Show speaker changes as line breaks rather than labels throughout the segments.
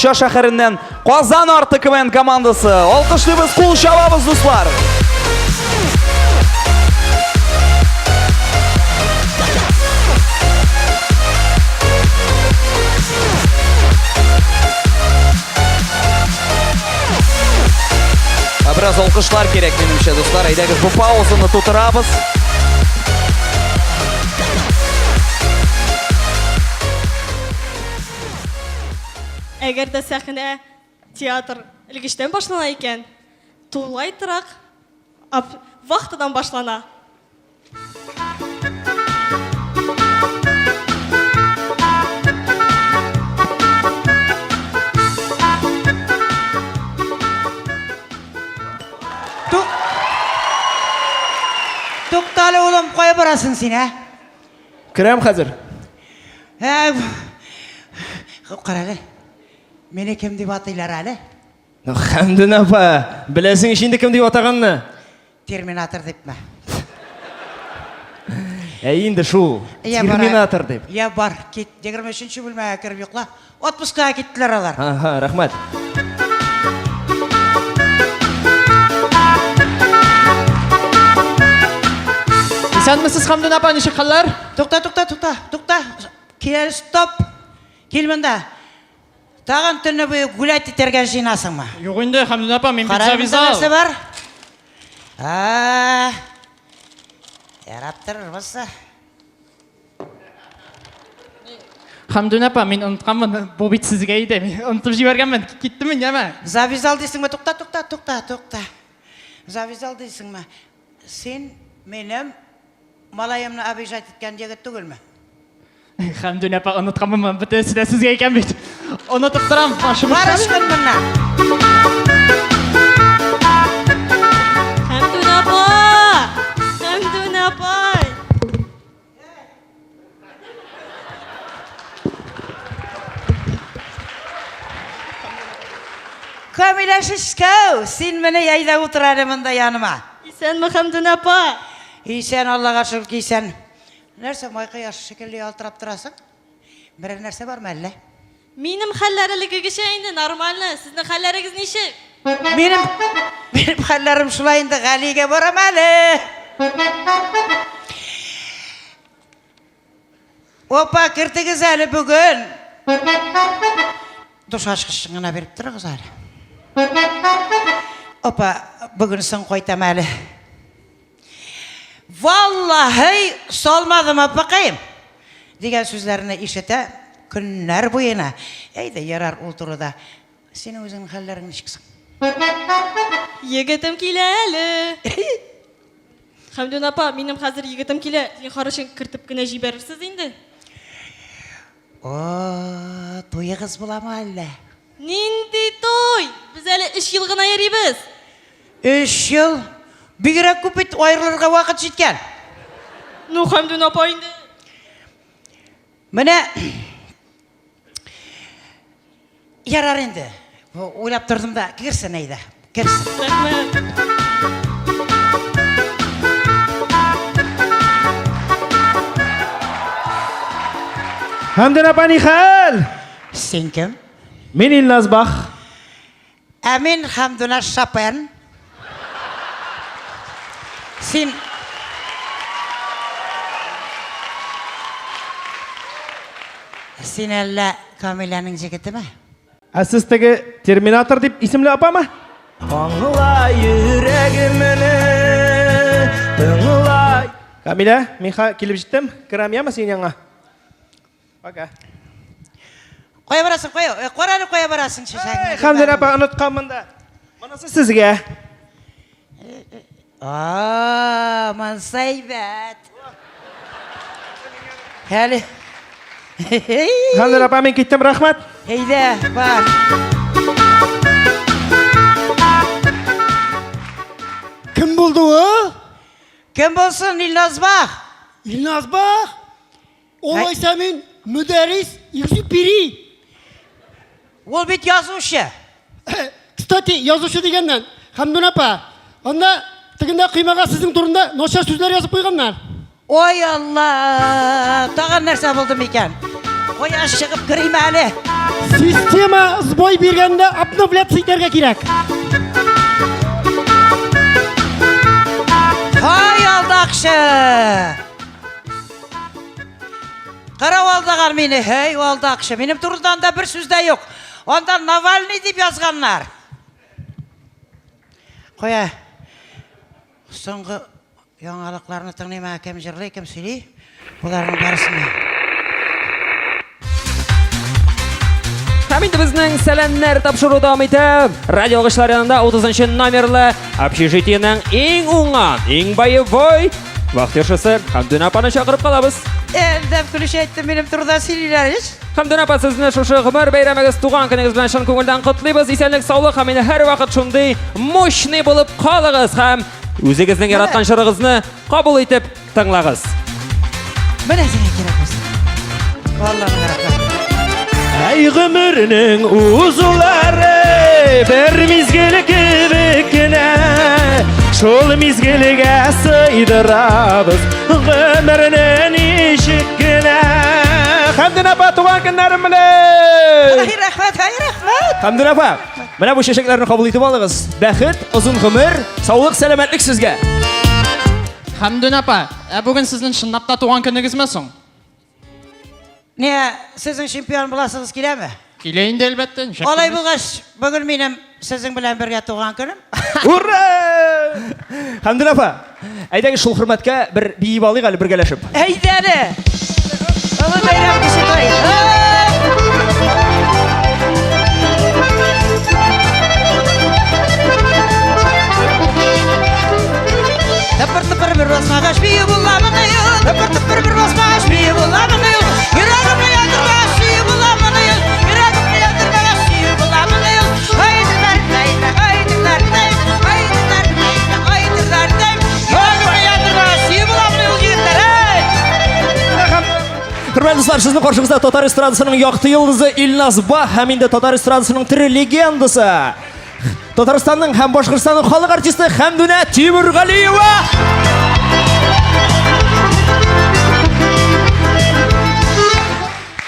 Арча шәһәреннән Казан арты КВН командасы. Алкышлыйбыз, кул чабабыз, дуслар! Бераз алкышлар кирәк, минемчә, дуслар. Әйдәгез, бу паузаны тутырабыз.
Әгәр дә сәхнә, театр элгечтән башлана икән, тулай торак вахтадан башлана.
Туктале, улым, кая барасың син, ә?
Керәм хәзер.
Ә, карале. Мине кем дип атыйлар әле?
Хәмдүн апа, беләсең ич инде кем дип атаганны.
Терминатор дипме?
Ә инде шул. Терминатор дип.
Я бар, кит. 23 бүлмәгә кереп йокла. Отпускага киттеләр алар.
Ага, рәхмәт.
Исәнмесез, Хәмдүн апа, ничек хәлләр?
Тукта, тукта, тукта, тукта. Кил, стоп. Кил монда. Тагын төне буе гулять итәргә җыенасыңмы?
Юк инде, Хәмдүн апа, мин бит
Кара, монда
завизал.
нәрсә бар? А, ярап торырбыз.
Хәмдүн апа, мин онытканмын, бу бит сезгә иде. Мин онытып җибәргәнмен. Киттем мин, яме.
Завизал дисеңме? Тукта, тукта, тукта, тукта. Завизал дисеңме? Син минем малаемны обижать иткән егет түгелме?
Хәмдүн апа, онытканмын, бөтенесе дә сезгә икән бит. Онытып торам, башым
Бар ычкын моннан.
Хәмдүн апа! Хәмдүн апай!
Камилә Шишкәү, син менә әйдә утыр әле монда яныма.
Исәнме, Хәмдүн апа?
Исән, Аллага шөкер, исән. Нәрсә, май кояшы шикелле ялтырап торасың? Берәр нәрсә бармы әллә?
Минем хәлләр элеккегечә инде, нормально. Сезнең хәлләрегез ничек?
Минем минем хәлләрем шулай инде, Галигә барам әле. Опа, кертегез әле бүген. Душ ачкычын гына биреп торыгыз әле. Опа, бүген соң кайтам әле. Валлаһи, салмадым, апакаем. Дигән сүзләрне ишетә көннәр буена. Әйдә, ярар ул турыда. Синең үзеңнең хәлләрең ничек соң?
Егетем килә әле. Хәмдүн апа, минем хәзер егетем килә. Зинһар өчен кертеп кенә җибәрерсез инде.
О, туегыз буламы әллә?
Нинди туй? Без әле өч ел гына йөрибез.
Өч ел? Бигрәк күп бит, аерылырга вакыт җиткән.
Ну, Хәмдүн апа инде.
Менә Ярар инде. Уйлап тордым да, керсен әйдә. Керсен.
Рәхмәт.
Хәмдүн апа, ни хәл?
Син кем?
Мин Илназ Бах.
Ә мин Хәмдүнә Шопен. Син Син әллә Камиләнең җегетеме?
Ә сез теге Терминатор дип исемле апамы?
Аңла йөрәгемне, тыңла.
Камилә, мин килеп җиттем. Керәм яме синең янга? Пока.
Кая барасың, кая? Э, кара әле кая барасың, чәчәгеңне.
Хәмдүн апа, онытканмын да. Монысы сезгә.
А, монысы әйбәт. Әле.
Хәмдүн апа, мин киттем, рәхмәт.
Әйдә, бар.
Кем булды ул?
Кем булсын, Илназ Бах?
Илназ Бах? Олайса мин Мөдәррис Экзюпери.
Ул бит язучы.
Кстати, язучы дигәннән, Хәмдүн апа, анда тегендә коймага сезнең турында начар сүзләр язып куйганнар.
Ой, Алла, тагын нәрсә булды микән? Кая чыгып керим әле?
Система сбой биргәндә обновляться итәргә кирәк.
Һай, алдакчы! Карау алдаган мине, һәй, алдакчы. Минем турыда анда бер сүз дә юк. Анда Навальный дип язганнар. Кая? Соңгы яңалыкларны тыңлыйм, ә кем җырлый, кем сөйли? Боларның барысына.
Һәм инде безнең сәламнәр тапшыру дәвам итә. Радио алгычлар янында 30 номерлы общежитиенең иң уңган, иң боевой вахтершысы Хәмдүнә апаны чакырып калабыз.
Әлдәп көлүче әйтте, минем турыда сөйлиләр ич.
Хәмдүнә апа, сезне шушы гомер бәйрәмегез, туган көнегез белән чын күңелдән котлыйбыз. Исәнлек, саулык һәм инде һәрвакыт шундый мощный булып калыгыз һәм үзегезнең яраткан җырыгызны кабул итеп тыңлагыз.
Менә сиңа кирәк булсын. Алланың рәхмәте.
Әй гомернең узулары бер мизгел кебек кенә. Шул мизгелгә сыйдырабыз гомерне ничек кенә. Хәмдүнә апа, туган көннәрем белән!
Ай, рәхмәт, ай, рәхмәт.
Хәмдүнә апа, менә бу чәчәкләрне кабул итеп алыгыз. Бәхет, озын гомер, саулык, сәламәтлек сезгә.
Хәмдүнә апа, ә бүген сезнең чынлап та туган көнегезме соң?
Не, сезнең чемпион буласыгыз киләме?
Килә инде, әлбәттә. Ничек
Алай
килмәс?
булгач, бүген минем сезнең белән бергә туган көнем.
Ура! Хәмдүнә апа, әйдәгез шул хөрмәткә бер биеп алыйк әле бергәләшеп.
Әйдә әле! Олы бәйрәм кеше тай. Тыпыр-тыпыр бер басмагач бию буламыни ул? Тыпыр-тыпыр бер басмагач бию буламыни ул? Йөрәгемне яндырмагач сөю буламыни ул? Йөрәгемне яндырмагач сөю буламыни ул? Ай, диләр, ай, ай, диләр, ай, диләр, ай, диләр, ай, йөрәгемне яндырмагач сөю буламыни ул, егетләр, ай!
Хөрмәтле дуслар, сезнең каршыгызда татар эстрадасының якты йолдызы Илназ Бах һәм инде татар эстрадасының тере легендасы. Татарстанның һәм Башкортстанның халык артисты Хәмдүнә Тимургалиева.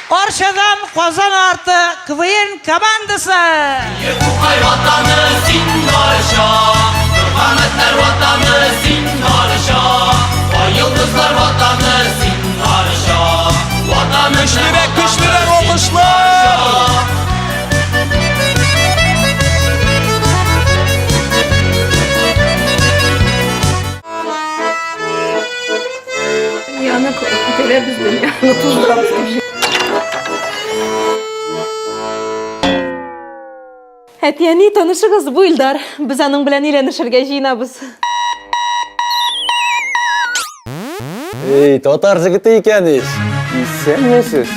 Арчадан Казан арты КВН командасы.
Тукай ватаны син барча, Мөхәммәтләр ватаны син барча, Ай йолдызлар ватаны син барча. Ватаным
Көчлерәк, көчлерәк алкышлар!
Дөньяны күтәрәбез, дөньяны туздырабыз дип. Әти-әни, танышыгыз, бу Илдар. Без аның белән өйләнешергә җыенабыз.
Эй, татар җегете икән ич. Исәнмесез.